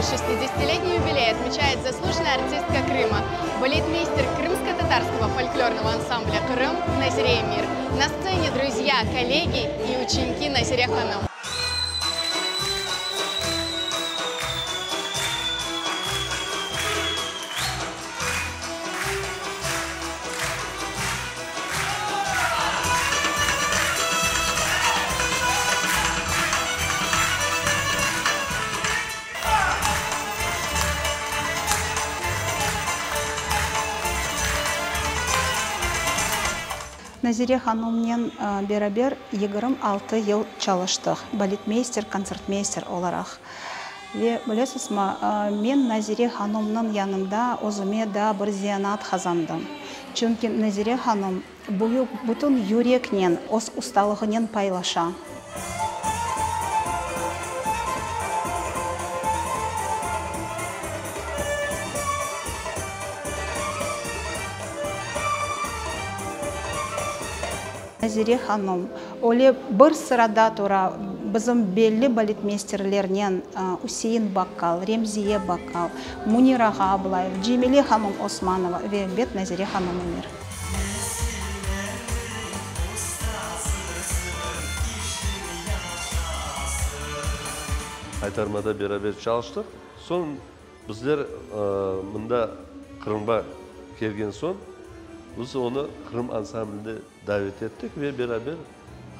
Свой 60-летний юбилей отмечает заслуженная артистка Крыма, балетмейстер крымско-татарского фольклорного ансамбля «Крым» Назире Эмир. На сцене друзья, коллеги и ученики Назире Ханум. Nazire hanımnen beraber 26 yıl çalıştıq, baletmeyster, kontsertmeyster olaraq. Ve bilesizmi, men Nazire hanımnıñ yanında özüme daa bir zenaat qazandım. Çünki Nazire hanım büyük, bütün yüreknen öz ustalığınen paylaşa. Nazire hanım öyle bir sırada tura bizim belli baletmeysterlernen, Üsein Bakkal, Remziye Bakkal, Münir ağa Ablayev, Cemile hanım Osmanova ve elbet Nazire hanım Emir. Qaytarmada beraber çalıştıq. Soñ bizler mında Qırımğa kelgen soñ, biz onı Qırım ansambline davet ettik ve beraber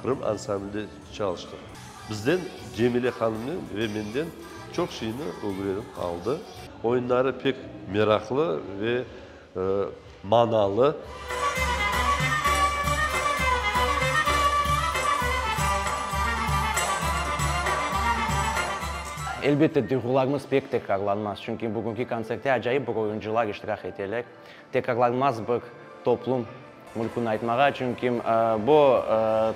Qırım ansamblinde çalıştıq. Bizden, Cemile hanımnen ve menden çoq şeyni ögrenip aldı. Oyunları pek meraqlı ve manalı. Elbette, duyğularımız pek tekrarlanmaz, çünki bugünki kontsertte acayip bir oyuncılar iştirak eteler. Tekrarlanmaz bir toplum mülkün aytmağa, çünki bu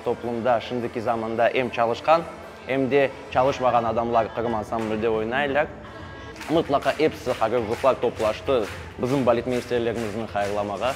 toplumda şimdiki zamanda em çalışqan, em de çalışmağan adamlar Qırım ansamblde oynaylar. Mıtlaqa episi horeograflar toplaştı bizim baletmeysterlerimizni hayırlamağa.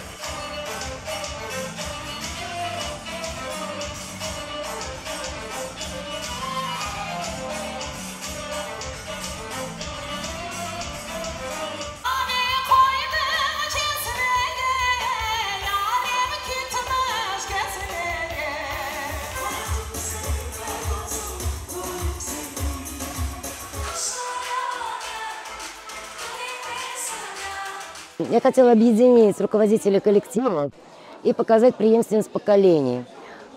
Я хотела объединить руководителей коллектива и показать преемственность поколений.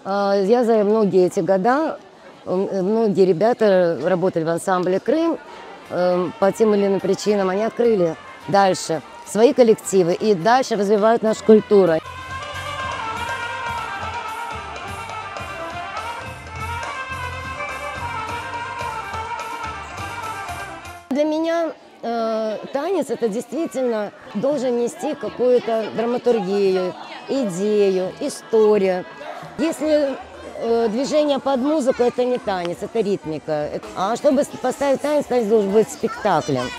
Я за многие эти года, многие ребята работали в ансамбле «Крым», по тем или иным причинам они открыли дальше свои коллективы и дальше развивают нашу культуру. Для меня танец это действительно должен нести какую-то драматургию, идею, историю. Если движение под музыку, это не танец, это ритмика. А чтобы поставить танец, танец должен быть спектаклем.